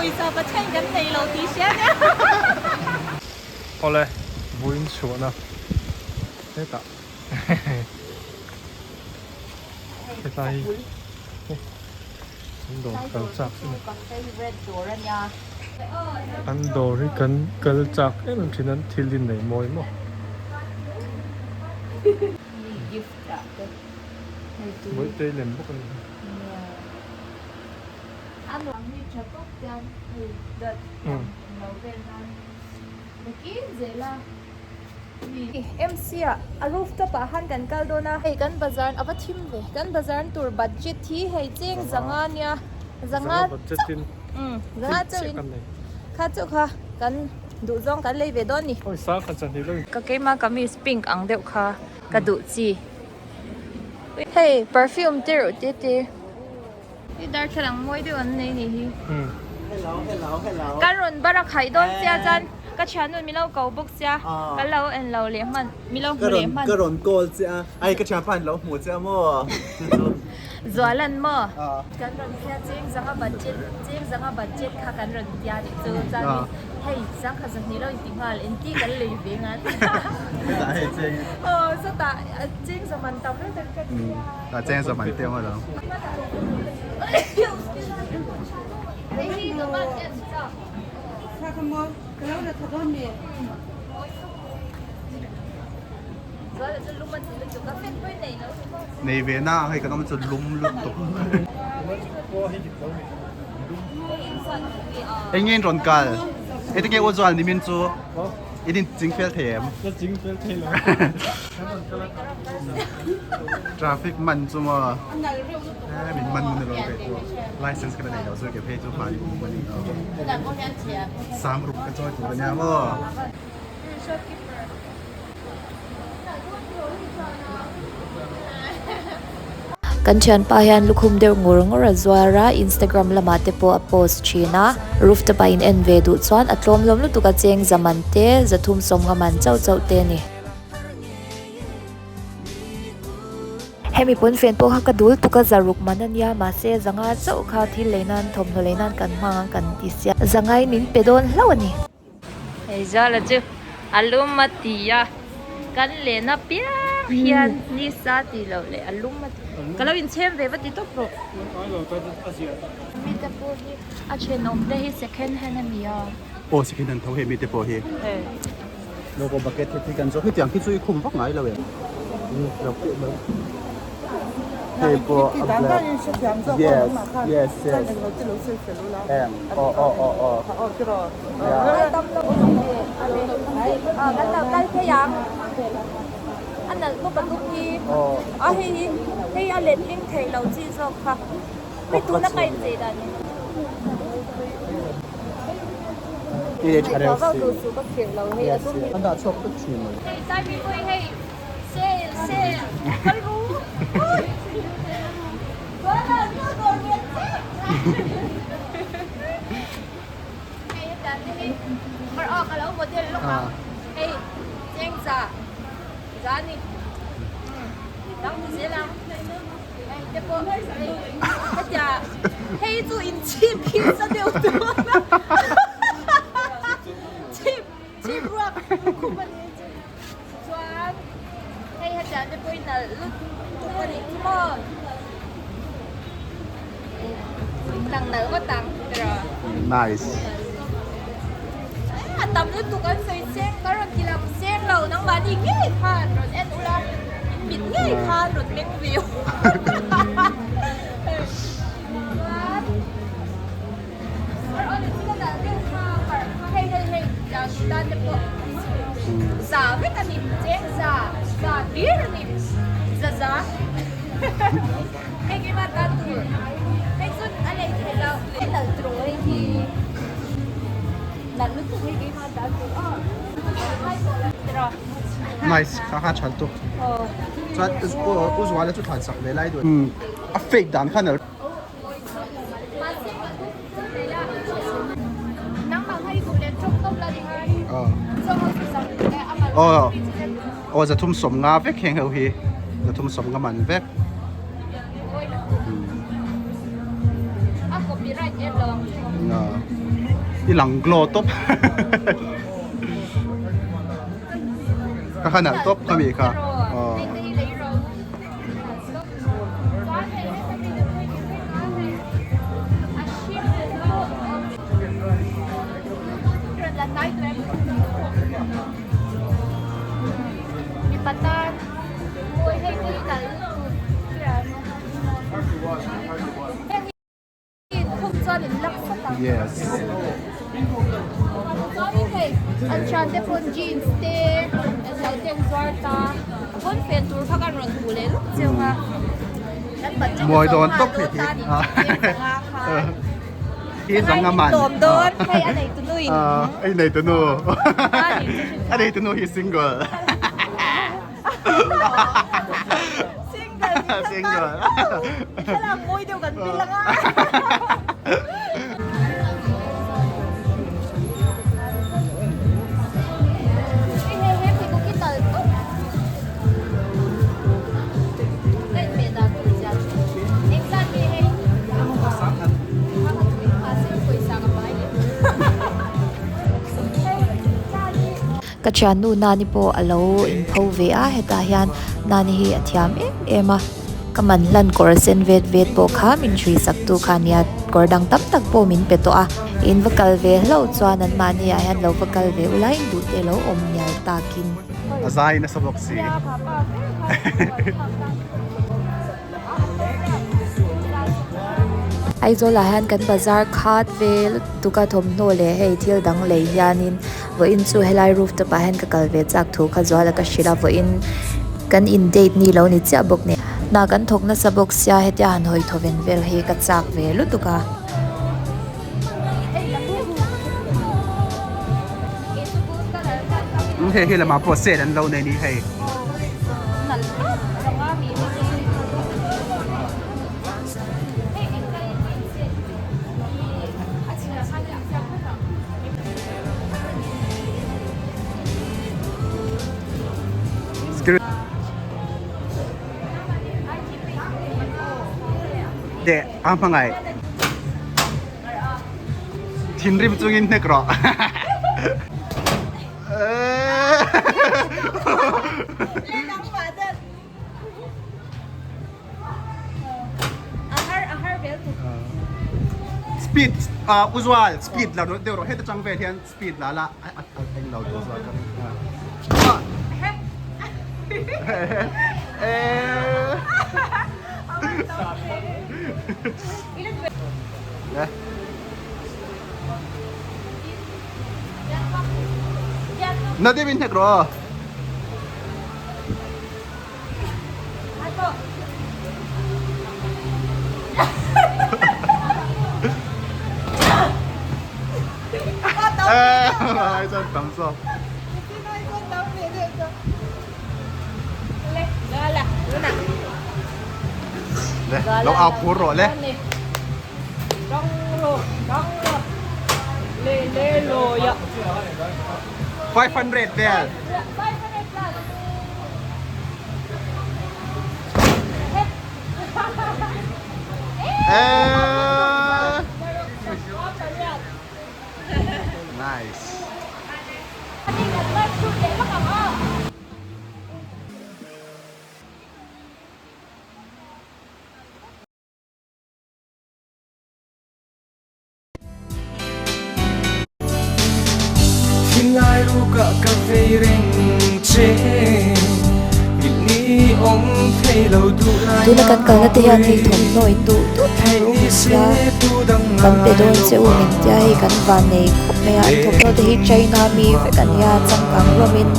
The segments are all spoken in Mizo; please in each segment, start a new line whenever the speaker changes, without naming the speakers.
Pawisa Pathian kan nei lo tih hria nia.
Awle, vawiin chhuahna hetah hetlai hi an dawr kal chak em an dawr hi kan kal chak em em thin a thil hi nei mawi maw. Bawihte lem bawk a ni.
A nuam hi tha tawp hian hei dawt tam lo vel nan nakin zel a mi. MC ah a rooftop ah khan kan kal dawn a, hei kan bazar a va thim ve, kan bazar tur budget hi hei cheng zanga nia zanga chauh umm zanga chauh in kha chauh kha kan duh zawng kan lei ve dawn ni. Ka keimah kamis pink ang deuh kha ka duh chi. Hei perfume te reuh te te. Hi darthlalang mawi deuh an nei nih hi. Ka rawn bar a khaih dawn sia chuan ka thiannu min lo ko bawk sia ka lo en lo leh hman min lo hmu leh hman.
Ka rawn call che a, ai ka thianpa in lo hmu che a maw chu chu.
Zualan maw? Kan rawn tia cheng zanga budget cheng zanga budget kha kan rawn tia nih chu chuan hei zangkhat zahnih lo inti nghal inti kan lei ve ngat.
Hetah hei cheng.
Aw sawtah cheng zaman tam lutuk ka tia.
A cheng zaman te maw lo. Nei ve na hei kan awm chu lum lutuk. Eng nge in rawn kal? Engtin nge u Zual nimin chu? In in ching fel thei em?
Ka ching fel thei lo.
Traffic man chu maw eh min man mun alo ve tu license ka la nei lo chu ke phei chu hmani kum a ni lo sang ruk ka chawi tur ania maw.
Kan thianpa hian lukhum deuh ngur ngur a zuar a, Instagram lamah te pawh a post thin a, rooftop ah in en ve duh chuan a tlawm hlawm lutuk a cheng zaman te zathum sawmnga man chauh chauh te a ni. Hemi pawn fen pawh kha ka dul tuk a zaruk man a nia mahse zanga chauh kha thil lei nan thawmhnaw lei nan kan hmang ang kan ti sia zangai min pe dawn hlauh a ni.
Hei Zuala chu a lum a ti a kan len apiang hian nisa tih loh leh a lum a ti ka lo inchhem ve va ti tawp rawh. Mite pawh hi a thenawm te hi second hand a ni a.
Aw second hand tho hei mite pawh hi. Logo bucket hi kan zawh hetiang khi chu i khum vak ngai lo em? Lo pawh mai. Hei pawh a black. Yes, yes, yes. Em, aw aw aw aw. Yeah. Hei tha reuh si. Yes, yes. An dah chhuak vek thin mai.
Hei chu in chhip hi sa deuh tur chhip chhip ruak khum a ni chu chuan hei hetiang te pawhin nalh lut tuk a nih chu maw lang nalh ngawt ang tiraw
nice
a tam lutuk an sawi seng ka rawn ti lang seng lo nangmahni ngei khan rawn en ula in mit ngei khan rawn meng ve
Nice kha kha tha lutuk chuan u Zuala chu thlan sak ve lai duh a fake dan khan a aw aw zathum sawmnga vek heng ho hi zathum sawmnga man vek. I lang glow tawp. Ka kha nalh tawp kha mi kha. Yes.
An thian te pawn jeans te englo te an zuar ta a pawn fen tur kha kan rawn hmuh leh lawk cheu a kan budget
Mawi dawn tawp hei hi. Hi zawng a man.
Tlawm dawn hei a nei tunu in.
A nei tunu. A nei tunu hi single.
Single ni
Single.
Thlalak mawi deuh kan pil anga.
Ka thiannu Nani pawh a lo inpho ve a, hetah hian Nani hi a thiam em em a, ka man hlan kawr sen vet vet pawh kha min hrui sak tu kha ania, kawr dang tam tak pawh min pe tawh a, in va kal ve hlauh chuan an mahni ah hian lo va kal ve ula in duh te lo awm mial takin.
A zai nasa bawk si.
Aizawl ah hian kan bazar khat ve lutuk a thawmhnaw leh hei thil dang lei hianin vawiin chu helai rooftop ah hian ka kal ve chak thu kha zual a ka hrilh a vawiin kan in date ni lo ni chiah bawk nen hna kan thawk nasa bawk sia hetia han hawi thaw ven vel hi ka chak ve lutuk a.
Hei hi lamah pawh sale an lo nei ni hei. Teh a hmangaih. Thinrim chungin hnek rawh. Speed uzual speed la deuh rawh heta chang vel hian speed la la a eng lo tur zual ka ring. Na deuh in hnek rawh. Ai chuan tam zawk. Le, lo au phur rawh le. 500 vel. Eh. Nice.
Tuna kan kalna te hian hei thawmhnaw in duh duh thar ru min tia kan pe dawn che u min tia hei kan van nei khawp mai a an thawmhnaw te hi China mi vek a nia changkang hlawmin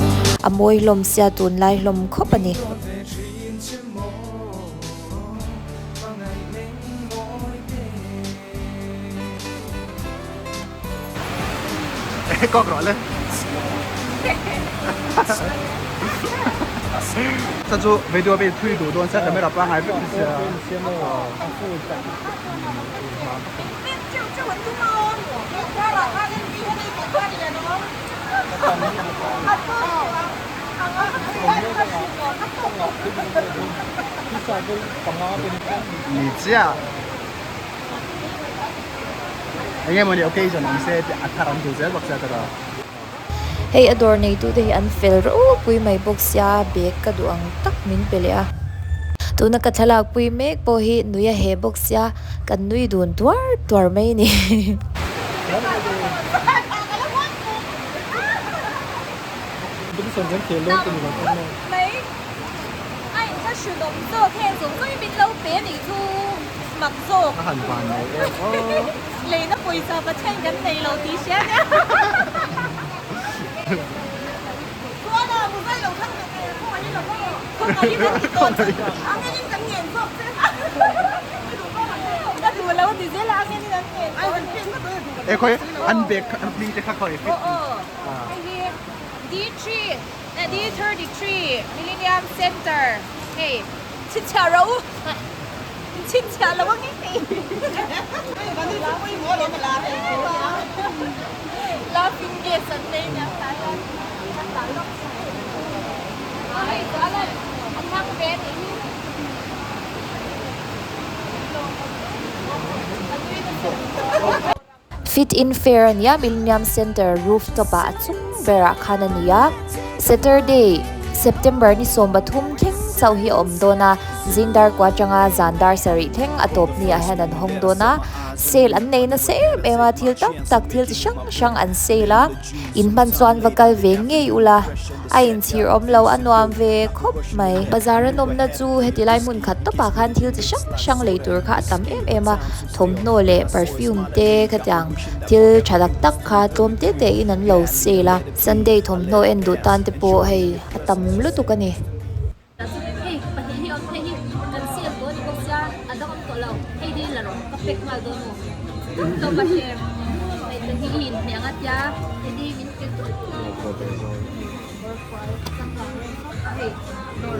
a mawi hlawm sia tunlai hlawm khawp a ni.
Kawk rawh le. Sa chu video vel thui duh dawn sia camera pangngai vek ni sia. Ni chiah. Enge mawni occasion awm se a thar an duh zel bawk sia tiraw.
Hei a dawr neitute hi an fel ropui mai bawk sia bag ka duh ang tak min pe leh a. Tuna ka thlalak pui mek pawh hi nui a heh bawk sia kan nui dun tuar tuar mai a ni.
Leina pawisa Pathian kan nei lo tih hria nia. Chuan a muzai lo thlang leh teh khawngaih in aw. Khawngaih in an ti tawn chu angelin kan ngen zawk che. Ka duh lo ti zel a angelin an ngen tawn.
E khawi an bag kha an hming te kha khawi
Aw aw hei hi D3 D33 Millennium Center hei chhinchhiah ro. Chhinchhiah lo ang i Laughing gas an nei nia tah hian a tah lawk hei chuan a thlang ve a nih hi
Fit in fair a nia Millennium Centre rooftop ah a chung berah khan a ni a, Saturday, September ni 13 thleng chauh hi a awm dawn a, zing dar kua atanga zan dar sarih thleng a tawp ni ah hian an hawng dawn a, sale an nei nasa em em a, thil tam tak thil chi hrang hrang an sale a, in hman chuan va kal ve ngei ula. A inchhir awm lo a nuam ve khawp mai. Bazar a nawmna chu heti lai hmun khat tawpah khan thil chi hrang hrang lei tur kha a tam em em a, thawmhnaw leh perfume te khatiang thil tha tak tak kha tlawm te te in an lo sale a. Sunday thawmhnaw en duh tan te pawh hei a tam lutuk a ni.
Hei pahnih hi awm thei hi kan sale tawh a ni bawk sia a dang awm tawh lo hei hi la rawh ka pack nghal dawn aw tawp tawp a hre hei te hi i inhmeh ang a tia hei hi min pe tawp hei dawr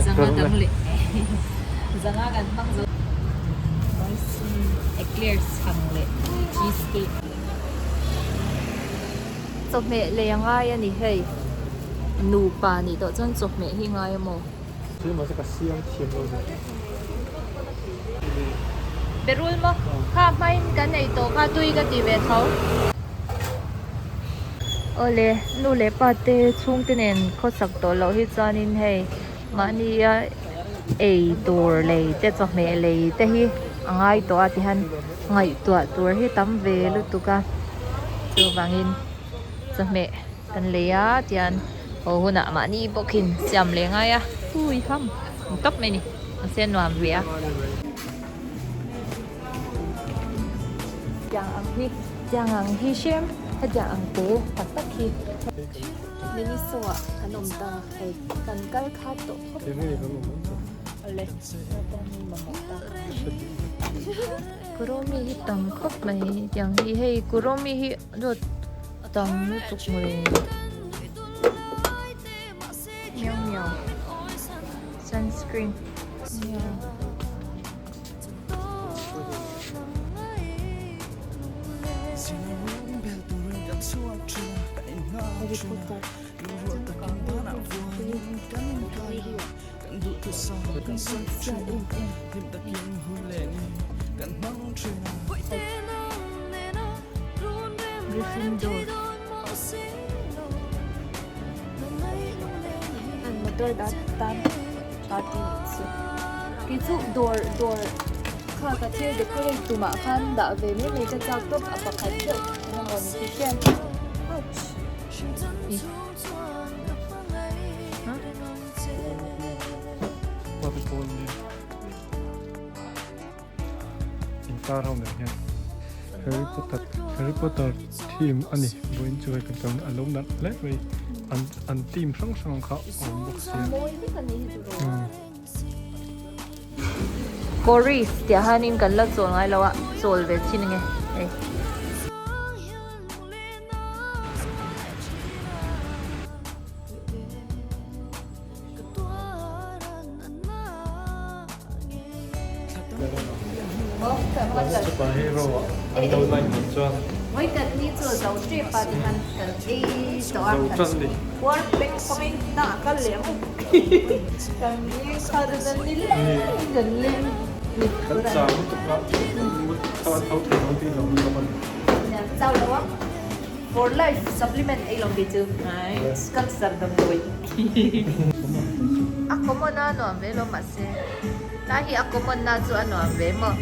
zanga dang leh zanga kan hmang zo eclairs chhang leh cheese cake chawhmeh lei a ngai a ni hei. Nupa nih tawh chuan chawhmeh hi ngai a maw?
Thil mahse ka siam thiam lo ni.
Berul maw? Kha hmain kan ei tawh kha tui ka ti ve tho. Awle, nu leh pa te chhungte nen khawsak tawh loh hi chuanin hei mahnia ei tur lei te chawhmeh lei te hi a ngai tawh a tihian ngaihtuah tur hi tam ve lutuk a chuvangin chawhmeh. Kan lei a tian haw hunah mahni bawkin siam leh ngai a hui ham ang tawp mai a ni mahse a nuam ve a. Tiang ang hi tiang ang hi hrem hetiang ang te tak tak hi Miniso ah kan awm ta hei kan kal khat tawh khawp mai awle mamawh ta. Kuromi hi tam khawp mai tiang hi hei kuromi hi dawt tam lutuk mawle miau miau sunscreen miau Harry Potter Gryffindor an motor dah tan party nih chu kei chu dawr dawr kha ka thil decorate tumah khan dah ve mai mai ka chak tawp a pakhat deuh engemaw ni ti hian ouch
Intar ho nen hian Harry Potter Harry Potter theme a ni vawiin chu hei kan kal a lo nalh hle mai an an team hrang hrang kha a awm bawk sia.
Chorus tih ah hianin kan la chawl ngai lo a chawl ve chin ange hei.
Super hero ah an lo line dan chuan zo tan ni. Kan chau lutuk a. a tho thei lo tih lo ni bawk a ni.
Chau lo a, for life supplement ei lo kei chu cancer damdawi. A common a nuam ve lo mahse lai hi a common na chu a nuam ve maw.